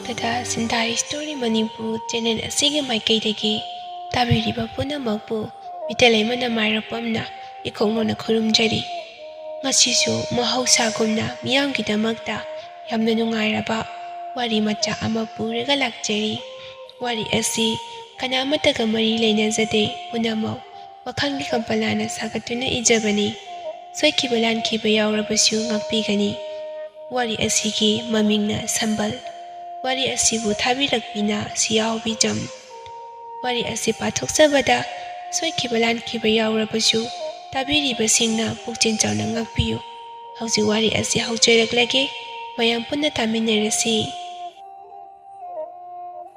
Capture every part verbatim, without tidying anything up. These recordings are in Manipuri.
ꯇꯗꯥ ꯁꯤꯟꯗꯥꯏ ꯁ꯭ꯇꯣꯔꯤ ꯃꯅꯤꯄꯨꯔ ꯆꯦꯅꯦꯜ ꯑꯁꯤꯒꯤ ꯃꯥꯏꯀꯩꯗꯒꯤ ꯇꯥꯕꯤꯔꯤꯕ ꯄꯨꯝꯅꯃꯛꯄꯨ ꯃꯤꯇꯩ ꯂꯩꯃꯅ ꯃꯥꯏꯔꯣꯄꯝꯅ ꯏꯈꯧꯅꯧꯅ ꯈꯨꯔꯨꯝꯖꯔꯤ꯫ ꯉꯁꯤꯁꯨ ꯃꯍꯧꯁꯥꯒꯨꯝꯅ ꯃꯤꯌꯥꯝꯒꯤꯗꯃꯛꯇ ꯌꯥꯝꯅ ꯅꯨꯡꯉꯥꯏꯔꯕ ꯋꯥꯔꯤ ꯃꯆꯥ ꯑꯃ ꯄꯨꯔꯒ ꯂꯥꯛꯆꯔꯤ꯫ ꯋꯥꯔꯤ ꯑꯁꯤ ꯀꯅꯥ ꯑꯃꯠꯇꯒ ꯃꯔꯤ ꯂꯩꯅꯖꯗꯦ, ꯄꯨꯝꯅꯃꯛ ꯋꯥꯈꯜꯒꯤ ꯀꯝꯄꯂꯥꯅ ꯁꯥꯒꯠꯇꯨꯅ ꯏꯖꯕꯅꯤ꯫ ꯁꯣꯏꯈꯤꯕ ꯂꯥꯟꯈꯤꯕ ꯌꯥꯎꯔꯕꯁꯨ ꯉꯥꯛꯄꯤꯒꯅꯤ꯫ ꯋꯥꯔꯤ ꯑꯁꯤꯒꯤ ꯃꯃꯤꯡꯅ ꯁꯝꯕꯜ꯫ ꯋꯥꯔꯤ ꯑꯁꯤꯕꯨ ꯊꯥꯕꯤꯔꯛꯄꯤꯅ ꯁꯤꯌꯥꯍꯥꯎꯕꯤꯖꯝ꯫ ꯋꯥꯔꯤ ꯑꯁꯤ ꯄꯥꯊꯣꯛꯆꯕꯗ ꯁꯣꯏꯈꯤꯕ ꯂꯥꯟꯈꯤꯕ ꯌꯥꯎꯔꯕꯁꯨ ꯇꯥꯕꯤꯔꯤꯕꯁꯤꯡꯅ ꯄꯨꯛꯆꯦꯜ ꯆꯥꯎꯅ ꯉꯥꯛꯄꯤꯌꯨ꯫ ꯍꯧꯖꯤꯛ ꯋꯥꯔꯤ ꯑꯁꯤ ꯍꯧꯖꯔꯛꯂꯒꯦ, ꯃꯌꯥꯝ ꯄꯨꯟꯅ ꯇꯥꯃꯤꯟꯅꯔꯁꯤ꯫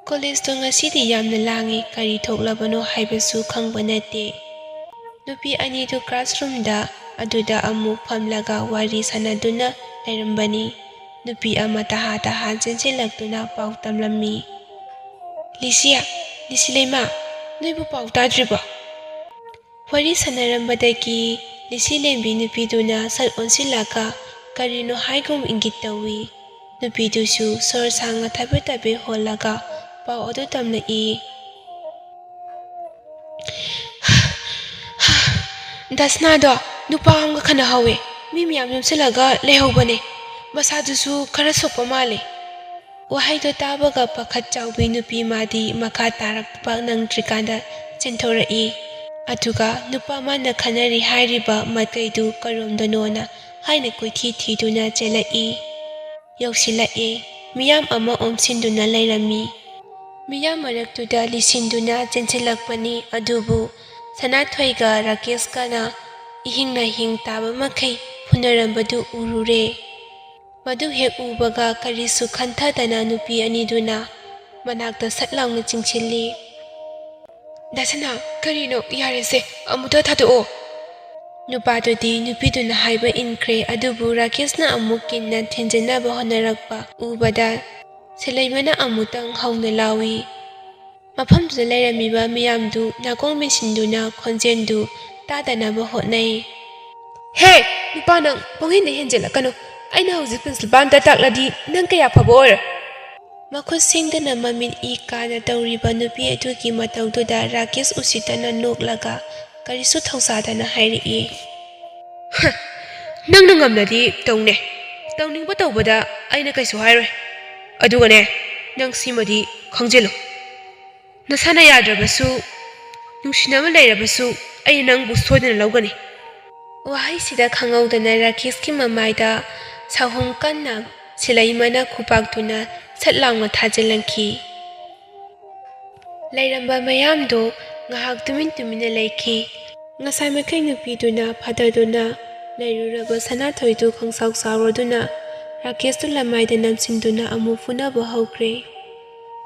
ꯀꯣꯂꯦꯖꯇꯣ ꯉꯁꯤꯗꯤ ꯌꯥꯝꯅ ꯂꯥꯡꯉꯤ, ꯀꯔꯤ ꯊꯣꯛꯂꯕꯅꯣ ꯍꯥꯏꯕꯁꯨ ꯈꯪꯕ ꯅꯠꯇꯦ꯫ ꯅꯨꯄꯤ ꯑꯅꯤꯗꯨ ꯀ꯭ꯂꯥꯁꯔꯨꯝꯗ ꯑꯗꯨꯗ ꯑꯃꯨꯛ ꯐꯝꯂꯒ ꯋꯥꯔꯤ ꯁꯥꯟꯅꯗꯨꯅ ꯂꯩꯔꯝꯕꯅꯤ꯫ ꯅꯨꯄꯤ ꯑꯃ ꯇꯍꯥ ꯇꯍꯥ ꯆꯦꯟꯁꯤꯜꯂꯛꯇꯨꯅ ꯄꯥꯎ ꯇꯝꯂꯝꯃꯤ꯫ "ꯂꯤꯁꯤꯌꯥ, ꯂꯤꯁꯤꯂꯩꯃ, ꯅꯣꯏꯕꯨ ꯄꯥꯎ ꯇꯥꯗ꯭ꯔꯤꯕꯣ?" ꯋꯥꯔꯤ ꯁꯥꯟꯅꯔꯝꯕꯗꯒꯤ ꯂꯤꯁꯤꯂꯦꯝꯕꯤ ꯅꯨꯄꯤꯗꯨꯅ ꯁꯠ ꯑꯣꯟꯁꯤꯜꯂꯒ ꯀꯔꯤꯅꯣ ꯍꯥꯏꯒꯨꯝ ꯏꯪꯒꯤꯠ ꯇꯧꯏ꯫ ꯅꯨꯄꯤꯗꯨꯁꯨ ꯁꯣꯔ ꯁꯥꯡꯅ ꯊꯕꯦ ꯊꯕꯦ ꯍꯣꯜꯂꯒ ꯄꯥꯎ ꯑꯗꯨ ꯇꯝꯂꯛꯏ꯫ "ꯗꯁꯅꯥꯗꯣ ꯅꯨꯄꯥ ꯑꯃꯒ ꯈꯠꯅꯍꯧꯋꯦ꯫ ꯃꯤ ꯃꯌꯥꯝ ꯌꯣꯝꯁꯤꯜꯂꯒ ꯂꯩꯍꯧꯕꯅꯦ꯫ ꯃꯁꯥꯗꯨꯁꯨ ꯈꯔ ꯁꯣꯛꯄ ꯃꯥꯜꯂꯦ꯫" ꯋꯥꯍꯩꯗꯣ ꯇꯥꯕꯒ ꯄꯥꯈꯠ ꯆꯥꯎꯕꯤ ꯅꯨꯄꯤ ꯃꯥꯗꯤ ꯃꯈꯥ ꯇꯥꯔꯛꯄ ꯅꯪꯗ꯭ꯔꯤꯀꯥꯟꯗ ꯆꯦꯟꯊꯣꯔꯛꯏ꯫ ꯑꯗꯨꯒ ꯅꯨꯄꯥ ꯃꯥꯅ ꯈꯠꯅꯔꯤ ꯍꯥꯏꯔꯤꯕ ꯃꯥꯏꯀꯩꯗꯨ ꯀꯔꯣꯝꯗꯅꯣꯅ ꯍꯥꯏꯅ ꯀꯣꯏꯊꯤ ꯊꯤꯗꯨꯅ ꯆꯦꯜꯂꯛꯏ꯫ ꯌꯧꯁꯤꯜꯂꯛꯑꯦ꯫ ꯃꯤꯌꯥꯝ ꯑꯃ ꯑꯣꯝꯁꯤꯟꯗꯨꯅ ꯂꯩꯔꯝꯃꯤ꯫ ꯃꯤꯌꯥꯝ ꯃꯔꯛꯇꯨꯗ ꯂꯤꯁꯤꯟꯗꯨꯅ ꯆꯦꯟꯁꯤꯜꯂꯛꯄꯅꯤ, ꯑꯗꯨꯕꯨ ꯁꯅꯥꯊꯣꯏꯒ ꯔꯥꯀꯦꯁꯀꯅ ꯏꯍꯤꯡ ꯅꯥꯍꯤꯡ ꯇꯥꯕ ꯃꯈꯩ ꯐꯨꯅꯔꯝꯕꯗꯨ ꯎꯔꯨꯔꯦ꯫ ꯃꯗꯨ ꯍꯦꯛ ꯎꯕꯒ ꯀꯔꯤꯁꯨ ꯈꯟꯊꯗꯅ ꯅꯨꯄꯤ ꯑꯅꯤꯗꯨꯅ ꯃꯅꯥꯛꯇ ꯁꯠ ꯂꯥꯎꯅ ꯆꯤꯡꯁꯤꯜꯂꯤ꯫ "ꯗꯥ ꯁꯅꯥ, ꯀꯔꯤꯅꯣ? ꯌꯥꯔꯦꯁꯦ, ꯑꯃꯨꯛꯇ ꯊꯥꯗꯣꯛꯑꯣ꯫" ꯅꯨꯄꯥꯗꯨꯗꯤ ꯅꯨꯄꯤꯗꯨꯅ ꯍꯥꯏꯕ ꯏꯟꯈ꯭ꯔꯦ, ꯑꯗꯨꯕꯨ ꯔꯥꯀꯦꯁꯅ ꯑꯃꯨꯛ ꯀꯤꯟꯅ ꯊꯤꯟꯖꯤꯟꯅꯕ ꯍꯣꯠꯅꯔꯛꯄ ꯎꯕꯗ ꯁꯤꯂꯩꯃꯅ ꯑꯃꯨꯛꯇꯪ ꯍꯧꯅ ꯂꯥꯎꯏ꯫ ꯃꯐꯝꯗꯨꯗ ꯂꯩꯔꯝꯃꯤꯕ ꯃꯤꯌꯥꯝꯗꯨ ꯅꯥꯀꯣꯡ ꯃꯦꯟꯁꯤꯟꯗꯨꯅ ꯈꯣꯟꯖꯦꯜꯗꯨ ꯇꯥꯗꯅꯕ ꯍꯣꯠꯅꯩ꯫ "ꯍꯦ! ꯅꯨꯄꯥ ꯅꯪ ꯄꯪꯍꯦꯟꯗ ꯍꯦꯟꯖꯤꯜꯂꯛꯀꯅꯨ꯫ ꯑꯩꯅ ꯍꯧꯖꯤꯛ ꯄ꯭ꯔꯤꯟꯁꯤꯄꯥꯜꯗ ꯇꯥꯛꯂꯗꯤ ꯅꯪ ꯀꯌꯥ ꯐꯕ ꯑꯣꯏꯔꯣꯏ꯫" ꯃꯈꯨꯠ ꯁꯤꯡꯗꯨꯅ ꯃꯃꯤꯠ ꯏ ꯀꯥꯅ ꯇꯧꯔꯤꯕ ꯅꯨꯄꯤ ꯑꯗꯨꯒꯤ ꯃꯇꯧꯗꯨꯗ ꯔꯥꯀꯦꯁ ꯎꯁꯤꯠꯇꯅ ꯅꯣꯛꯂꯒ ꯀꯔꯤꯁꯨ ꯊꯧꯁꯥꯗꯅ ꯍꯥꯏꯔꯛꯏ꯫ "ꯍ, ꯅꯪꯅ ꯉꯝꯂꯗꯤ ꯇꯧꯅꯦ꯫ ꯇꯧꯅꯤꯡꯕ ꯇꯧꯕꯗ ꯑꯩꯅ ꯀꯩꯁꯨ ꯍꯥꯏꯔꯣꯏ꯫ ꯑꯗꯨꯒꯅꯦ, ꯅꯪ ꯁꯤꯃꯗꯤ ꯈꯪꯖꯤꯜꯂꯨ꯫ ꯅꯁꯥꯅ ꯌꯥꯗ꯭ꯔꯕꯁꯨ, ꯅꯨꯡꯁꯤꯅꯕ ꯂꯩꯔꯕꯁꯨ, ꯑꯩꯅ ꯅꯪꯕꯨ ꯁꯣꯏꯗꯅ ꯂꯧꯒꯅꯤ"꯫ ꯋꯥꯍꯩꯁꯤꯗ ꯈꯪꯍꯧꯗꯅ ꯔꯥꯀꯦꯁꯀꯤ ꯃꯃꯥꯏꯗ ꯁꯥꯍꯨꯝ ꯀꯟꯅ ꯁꯤꯂꯩꯃꯅ ꯈꯨꯄꯥꯛꯇꯨꯅ ꯁꯠ ꯂꯥꯎꯅ ꯊꯥꯖꯤꯜꯂꯝꯈꯤ꯫ ꯂꯩꯔꯝꯕ ꯃꯌꯥꯝꯗꯨ ꯉꯥꯏꯍꯥꯛ ꯇꯨꯃꯤꯟ ꯇꯨꯃꯤꯟꯅ ꯂꯩꯈꯤ꯫ ꯉꯁꯥꯏ ꯃꯈꯩ ꯅꯨꯄꯤꯗꯨꯅ ꯐꯥꯗꯗꯨꯅ ꯂꯩꯔꯨꯔꯕ ꯁꯅꯥꯊꯣꯏꯗꯨ ꯈꯪꯁꯥꯎ ꯁꯥꯎꯔꯗꯨꯅ ꯔꯥꯀꯦꯁꯇꯨ ꯂꯃꯥꯏꯗ ꯅꯝꯁꯤꯟꯗꯨꯅ ꯑꯃꯨꯛ ꯐꯨꯅꯕ ꯍꯧꯈ꯭ꯔꯦ꯫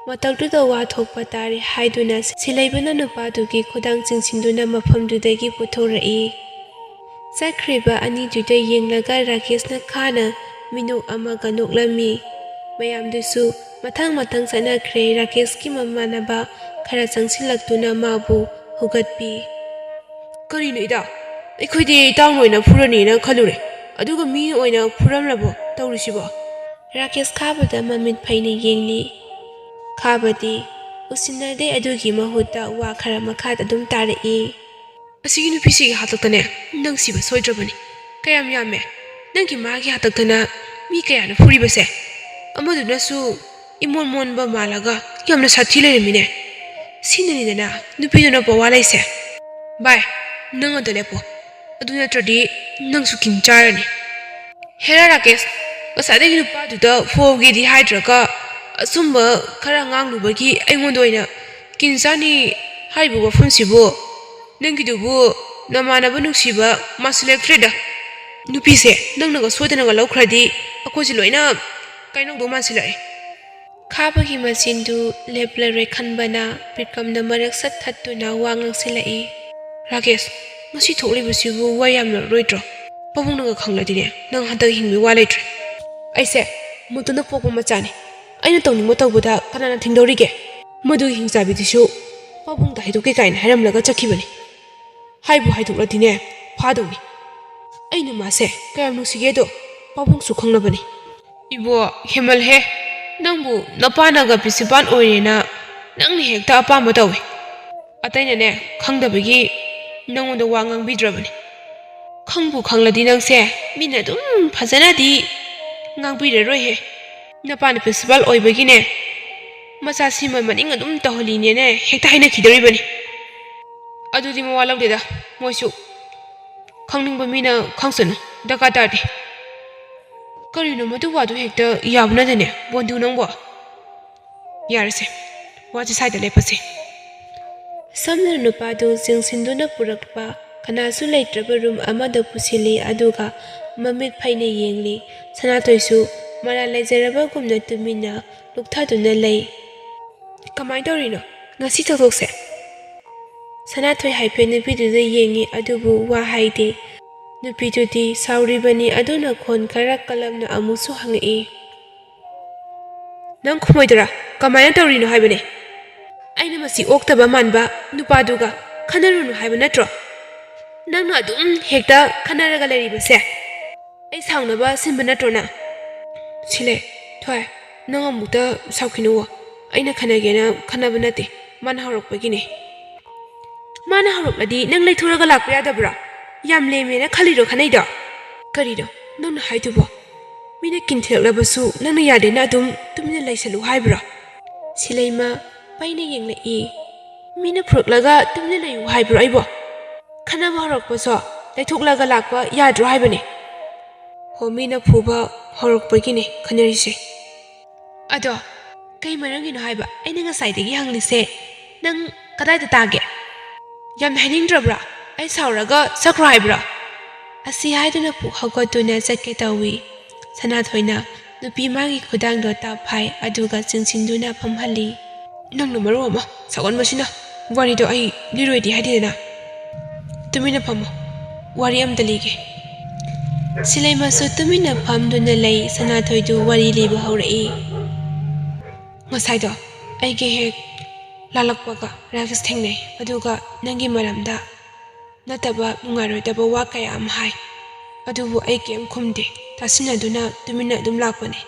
ꯃꯇꯧꯗꯨꯗ ꯋꯥ ꯊꯣꯛꯄ ꯇꯥꯔꯦ ꯍꯥꯏꯗꯨꯅ ꯁꯤꯂꯩꯕꯅ ꯅꯨꯄꯥꯗꯨꯒꯤ ꯈꯨꯗꯥꯡ ꯆꯤꯡꯁꯤꯟꯗꯨꯅ ꯃꯐꯝꯗꯨꯗꯒꯤ ꯄꯨꯊꯣꯔꯛꯏ꯫ ꯆꯠꯈ꯭ꯔꯤꯕ ꯑꯅꯤꯗꯨꯗ ꯌꯦꯡꯂꯒ ꯔꯥꯀꯦꯁꯅ ꯈꯥꯅ ꯃꯤꯅꯣꯛ ꯑꯃꯒ ꯅꯣꯛꯂꯝꯃꯤ꯫ ꯃꯌꯥꯝꯗꯨꯁꯨ ꯃꯊꯪ ꯃꯊꯪ ꯆꯠꯅꯈ꯭ꯔꯦ꯫ ꯔꯥꯀꯦꯁꯀꯤ ꯃꯃꯥꯟꯅꯕ ꯈꯔ ꯆꯪꯁꯤꯜꯂꯛꯇꯨꯅ ꯃꯥꯕꯨ ꯍꯧꯒꯠꯄꯤ꯫ "ꯀꯔꯤꯅꯣ ꯏꯇꯥꯎ? ꯑꯩꯈꯣꯏꯗꯤ ꯏꯇꯥꯎꯅ ꯑꯣꯏꯅ ꯐꯨꯔꯅꯤꯅ ꯈꯜꯂꯨꯔꯦ, ꯑꯗꯨꯒ ꯃꯤ ꯑꯣꯏꯅ ꯐꯨꯔꯝꯂꯕꯣ ꯇꯧꯔꯤꯁꯤꯕꯣ?" ꯔꯥꯀꯦꯁ ꯈꯥꯕꯗ ꯃꯃꯤꯠ ꯐꯩꯅ ꯌꯦꯡꯂꯤ꯫ ꯈꯥꯕꯗꯤ ꯎꯁꯤꯟꯅꯗꯦ, ꯑꯗꯨꯒꯤ ꯃꯍꯨꯠꯇ ꯋꯥ ꯈꯔ ꯃꯈꯥꯗ ꯑꯗꯨꯝ ꯇꯥꯔꯛꯏ꯫ "ꯑꯁꯤꯒꯤ ꯅꯨꯄꯤꯁꯤꯒꯤ ꯍꯥꯛꯇꯛꯇꯅꯦ ꯅꯪ ꯁꯤꯕ ꯁꯣꯏꯗ꯭ꯔꯕꯅꯤ꯫ ꯀꯌꯥꯝ ꯌꯥꯝꯃꯦ ꯅꯪꯒꯤ ꯃꯥꯒꯤ ꯍꯥꯛꯇꯛꯇꯅ ꯃꯤ ꯀꯌꯥꯅ ꯐꯨꯔꯤꯕꯁꯦ? ꯑꯃꯗꯨꯅꯁꯨ ꯏꯃꯣꯟ ꯃꯣꯟꯕ ꯃꯥꯜꯂꯒ ꯌꯥꯝꯅ ꯁꯥꯊꯤ ꯂꯩꯔꯝꯃꯤꯅꯦ꯫ ꯁꯤꯅꯅꯤꯗꯅ ꯅꯨꯄꯤꯗꯨꯅ ꯄꯋꯥ ꯂꯩꯁꯦ꯫ ꯚꯥꯏ, ꯅꯪ ꯑꯗ ꯂꯦꯞꯄꯣ, ꯑꯗꯨ ꯅꯠꯇ꯭ꯔꯗꯤ ꯅꯪꯁꯨ ꯀꯤꯟ ꯆꯥꯔꯅꯤ"꯫ "ꯍꯦꯔꯥ ꯔꯥꯀꯦꯁ, ꯉꯁꯥꯏꯗꯒꯤ ꯅꯨꯄꯥꯗꯨꯗ ꯐꯨꯍꯧꯒꯦꯗꯤ ꯍꯥꯏꯗ꯭ꯔꯒ ꯑꯆꯨꯝꯕ ꯈꯔ ꯉꯥꯡꯂꯨꯕꯒꯤ ꯑꯩꯉꯣꯟꯗ ꯑꯣꯏꯅ ꯀꯤꯟ ꯆꯥꯅꯤ ꯍꯥꯏꯔꯤꯕ ꯋꯥꯐꯝꯁꯤꯕꯨ? ꯅꯪꯒꯤꯗꯨꯕꯨ ꯅꯃꯥꯟꯅꯕ ꯅꯨꯡꯁꯤꯕ ꯃꯥꯟꯁꯤꯜꯂꯛꯇ꯭ꯔꯦꯗ꯫ ꯅꯨꯄꯤꯁꯦ ꯅꯪꯅꯒ ꯁꯣꯏꯗꯅꯒ ꯂꯧꯈ꯭ꯔꯗꯤ ꯑꯩꯈꯣꯏꯁꯦ ꯂꯣꯏꯅ ꯀꯥꯏꯅꯧꯗꯧ ꯃꯥꯟꯁꯤꯜꯂꯛꯑꯦ"꯫ ꯈꯥꯕꯒꯤ ꯃꯆꯤꯟꯗꯨ ꯂꯦꯞꯂꯔꯣꯏ ꯈꯟꯕꯅ ꯕꯤꯀ꯭ꯔꯝꯅ ꯃꯔꯛ ꯁꯠ ꯊꯠꯇꯨꯅ ꯋꯥ ꯉꯥꯡꯁꯤꯜꯂꯛꯏ꯫ "ꯔꯥꯀꯦꯁ, ꯉꯁꯤ ꯊꯣꯛꯂꯤꯕꯁꯤꯕꯨ ꯋꯥ ꯌꯥꯝꯂꯔꯣꯏꯗ꯭ꯔꯣ? ꯄꯥꯕꯨꯡꯅꯒ ꯈꯪꯂꯗꯤꯅꯦ, ꯅꯪ ꯍꯟꯗꯛ ꯍꯤꯡꯕꯒꯤ ꯋꯥ ꯂꯩꯇ꯭ꯔꯦ꯫ ꯑꯩꯁꯦ ꯃꯨꯠꯇꯨꯅ ꯄꯣꯛꯄ ꯃꯆꯥꯅꯤ꯫ ꯑꯩꯅ ꯇꯧꯅꯤꯡꯕ ꯇꯧꯕꯗ ꯀꯅꯥꯅ ꯊꯤꯡꯗꯧꯔꯤꯒꯦ? ꯃꯗꯨꯒꯤ ꯍꯤꯡꯆꯥꯕꯤꯗꯨꯁꯨ ꯄꯥꯕꯨꯡꯗ ꯍꯥꯏꯗꯣꯛꯀꯦ ꯀꯥꯏꯅ ꯍꯥꯏꯔꯝꯂꯒ ꯆꯠꯈꯤꯕꯅꯤ꯫ ꯍꯥꯏꯕꯨ ꯍꯥꯏꯗꯣꯛꯂꯗꯤꯅꯦ, ꯐꯥꯗꯧꯅꯤ꯫ ꯑꯩꯅ ꯃꯥꯁꯦ ꯀꯌꯥꯝ ꯅꯨꯡꯁꯤꯒꯦꯗꯣ ꯄꯥꯕꯨꯡꯁꯨ ꯈꯪꯂꯕꯅꯤ"꯫ "ꯏꯕꯣ, ꯍꯦꯃꯜꯍꯦ꯫ ꯅꯪꯕꯨ ꯅꯄꯥꯅꯒ ꯄ꯭ꯔꯤꯟꯁꯤꯄꯥꯜ ꯑꯣꯏꯔꯦꯅ ꯅꯪꯅ ꯍꯦꯛꯇ ꯑꯄꯥꯝꯕ ꯇꯧꯏ꯫ ꯑꯇꯩꯅꯅꯦ, ꯈꯪꯗꯕꯒꯤ ꯅꯪꯉꯣꯟꯗ ꯋꯥ ꯉꯥꯡꯕꯤꯗ꯭ꯔꯕꯅꯤ꯫ ꯈꯪꯕꯨ ꯈꯪꯂꯗꯤ ꯅꯪꯁꯦ ꯃꯤꯅ ꯑꯗꯨꯝ ꯐꯖꯅꯗꯤ ꯉꯥꯡꯕꯤꯔꯔꯣꯏꯍꯦ꯫ ꯅꯄꯥꯅ ꯄ꯭ꯔꯤꯟꯁꯤꯄꯥꯜ ꯑꯣꯏꯕꯒꯤꯅꯦ, ꯃꯆꯥꯁꯤꯃ ꯃꯅꯤꯡ ꯑꯗꯨꯝ ꯇꯧꯍꯜꯂꯤꯅꯦꯅꯦ ꯍꯦꯛꯇ ꯍꯥꯏꯅꯈꯤꯗꯧꯔꯤꯕꯅꯤ꯫ ꯑꯗꯨꯗꯤ ꯃꯋꯥ ꯂꯧꯗꯦꯗ, ꯃꯣꯏꯁꯨ ꯈꯪꯅꯤꯡꯕ ꯃꯤꯅ ꯈꯪꯁꯅꯨ, ꯗꯔꯀꯥꯔ ꯇꯥꯗꯦ꯫ ꯀꯔꯤꯅꯣ ꯃꯗꯨ ꯋꯥꯗꯨ ꯍꯦꯛꯇ ꯌꯥꯕ ꯅꯠꯇꯦꯅꯦ, ꯕꯣꯟꯗꯨ ꯅꯪꯕꯣ꯫ ꯌꯥꯔꯦꯁꯦ, ꯋꯥꯁꯦ ꯁ꯭ꯋꯥꯏꯗ ꯂꯦꯞꯄꯁꯦ꯫ ꯁꯝꯅ ꯅꯨꯄꯥꯗꯨ ꯆꯤꯡꯁꯤꯟꯗꯨꯅ ꯄꯨꯔꯛꯄ ꯀꯅꯥꯁꯨ ꯂꯩꯇ꯭ꯔꯕ ꯔꯨꯝ ꯑꯃꯗ ꯄꯨꯁꯤꯜꯂꯤ, ꯑꯗꯨꯒ ꯃꯃꯤꯠ ꯐꯩꯅ ꯌꯦꯡꯂꯤ꯫ ꯁꯅꯥꯊꯣꯏꯁꯨ ꯃꯔꯥꯜ ꯂꯩꯖꯔꯕꯒꯨꯝꯅ ꯇꯨꯃꯤꯟꯅ ꯂꯨꯞꯊꯗꯨꯅ ꯂꯩ꯫ "ꯀꯃꯥꯏꯅ ꯇꯧꯔꯤꯅꯣ? ꯉꯁꯤ ꯊꯧꯗꯣꯛꯁꯦ?" ꯁꯅꯥꯊꯣꯏ ꯍꯥꯏꯐꯦꯠ ꯅꯨꯄꯤꯗꯨꯗ ꯌꯦꯡꯉꯤ, ꯑꯗꯨꯕꯨ ꯋꯥ ꯍꯥꯏꯗꯦ꯫ ꯅꯨꯄꯤꯗꯨꯗꯤ ꯁꯥꯎꯔꯤꯕꯅꯤ, ꯑꯗꯨꯅ ꯈꯣꯟ ꯈꯔ ꯀꯜꯂꯞꯅ ꯑꯃꯨꯛꯁꯨ ꯍꯪꯉꯛꯏ, "ꯅꯪ ꯈꯨꯝꯃꯣꯏꯗꯔꯥ? ꯀꯃꯥꯏꯅ ꯇꯧꯔꯤꯅꯣ ꯍꯥꯏꯕꯅꯦ? ꯑꯩꯅ ꯃꯁꯤ ꯑꯣꯛꯇꯕ ꯃꯥꯟꯕ ꯅꯨꯄꯥꯗꯨꯒ ꯈꯟꯅꯔꯨꯅꯨ ꯍꯥꯏꯕ ꯅꯠꯇ꯭ꯔꯣ? ꯅꯪꯅ ꯑꯗꯨꯝ ꯍꯦꯛꯇ ꯈꯟꯅꯔꯒ ꯂꯩꯔꯤꯕꯁꯦ꯫ ꯑꯩ ꯁꯥꯎꯅꯕ ꯁꯤꯟꯕ ꯅꯠꯇ꯭ꯔꯣ ꯅꯪ?" "ꯁꯤꯂꯦ, ꯊꯣꯏ, ꯅꯪ ꯑꯃꯨꯛꯇ ꯁꯥꯎꯈꯤꯅꯨꯋꯣ꯫ ꯑꯩꯅ ꯈꯟꯅꯒꯦꯅ ꯈꯟꯅꯕ ꯅꯠꯇꯦ, ꯃꯥꯅ ꯍꯧꯔꯛꯄꯒꯤꯅꯦ꯫" "ꯃꯥꯅ ꯍꯧꯔꯛꯂꯗꯤ ꯅꯪ ꯂꯩꯊꯣꯔꯒ ꯂꯥꯛꯄ ꯌꯥꯗꯕ꯭ꯔꯣ? ꯌꯥꯝ ꯂꯦꯝꯃꯦꯅ ꯈꯜꯂꯤꯔꯣ ꯈꯟꯅꯩꯗꯣ? ꯀꯔꯤꯅꯣ ꯅꯪꯅ ꯍꯥꯏꯗꯨꯕꯣ? ꯃꯤꯅ ꯀꯤꯟ ꯊꯤꯜꯂꯛꯂꯕꯁꯨ ꯅꯪꯅ ꯌꯥꯗꯦꯅ ꯑꯗꯨꯝ ꯇꯨꯃꯤꯟꯅ ꯂꯩꯁꯜꯂꯨ ꯍꯥꯏꯕ꯭ꯔꯣ?" ꯁꯤꯂꯩꯃ ꯄꯩꯅ ꯌꯦꯡꯂꯛꯏ꯫ "ꯃꯤꯅ ꯐꯨꯔꯛꯂꯒ ꯇꯨꯃꯤꯟꯅ ꯂꯩꯌꯨ ꯍꯥꯏꯕ꯭ꯔꯣ ꯑꯩꯕꯣ? ꯈꯟꯅꯕ ꯍꯧꯔꯛꯄꯁꯨ ꯂꯩꯊꯣꯛꯂꯒ ꯂꯥꯛꯄ ꯌꯥꯗ꯭ꯔꯣ ꯍꯥꯏꯕꯅꯦ?" "ꯍꯣ, ꯃꯤꯅ ꯐꯨꯕ ꯍꯧꯔꯛꯄꯒꯤꯅꯦ ꯈꯟꯅꯔꯤꯁꯦ꯫" "ꯑꯗꯣ ꯀꯩ ꯃꯔꯝꯒꯤꯅꯣ ꯍꯥꯏꯕ ꯑꯩꯅ ꯉꯁꯥꯏꯗꯒꯤ ꯍꯪꯂꯤꯁꯦ? ꯅꯪ ꯀꯗꯥꯏꯗ ꯇꯥꯒꯦ? ꯌꯥꯝꯅ ꯍꯥꯏꯅꯤꯡꯗ꯭ꯔꯕ꯭ꯔꯥ? ꯑꯩ ꯁꯥꯎꯔꯒ ꯆꯠꯈ꯭ꯔꯣ ꯍꯥꯏꯕ꯭ꯔꯥ?" ꯑꯁꯤ ꯍꯥꯏꯗꯨꯅ ꯄꯨꯛ ꯍꯧꯒꯠꯇꯨꯅ ꯆꯠꯀꯦ ꯇꯧꯏ꯫ ꯁꯅꯥꯊꯣꯏꯅ ꯅꯨꯄꯤ ꯃꯥꯒꯤ ꯈꯨꯗꯥꯡꯗꯣ ꯇꯞ ꯐꯥꯏ, ꯑꯗꯨꯒ ꯆꯤꯡꯁꯤꯟꯗꯨꯅ ꯐꯝꯍꯜꯂꯤ꯫ "ꯅꯪꯅ ꯃꯔꯣꯜ ꯑꯃ ꯁꯥꯎꯒꯟꯕꯁꯤꯅ꯫ ꯋꯥꯔꯤꯗꯣ ꯑꯩ ꯂꯤꯔꯣꯏꯗꯤ ꯍꯥꯏꯗꯦꯗꯅ꯫ ꯇꯨꯃꯤꯟꯅ ꯐꯝꯃꯣ, ꯋꯥꯔꯤ ꯑꯃꯇ ꯂꯤꯒꯦ꯫" ꯁꯤꯂꯩꯃꯁꯨ ꯇꯨꯃꯤꯟꯅ ꯐꯝꯗꯨꯅ ꯂꯩ꯫ ꯁꯅꯥꯊꯣꯏꯗꯨ ꯋꯥꯔꯤ ꯂꯤꯕ ꯍꯧꯔꯛꯏ꯫ "ꯉꯁꯥꯏꯗꯣ ꯑꯩꯒꯤ ꯍꯦꯛ ꯂꯥꯜꯂꯛꯄꯒ ꯔꯥꯀꯦꯁ ꯊꯦꯡꯅꯩ, ꯑꯗꯨꯒ ꯅꯪꯒꯤ ꯃꯔꯝꯗ ꯅꯠꯇꯕ ꯅꯨꯡꯉꯥꯏꯔꯣꯏꯗꯕ ꯋꯥ ꯀꯌꯥ ꯑꯃ ꯍꯥꯏ꯫ ꯑꯗꯨꯕꯨ ꯑꯩ ꯀꯩꯝ ꯈꯨꯝꯗꯦ, ꯇꯥꯁꯤꯟꯅꯗꯨꯅ ꯇꯨꯃꯤꯟꯅ ꯑꯗꯨꯝ ꯂꯥꯛꯄꯅꯦ꯫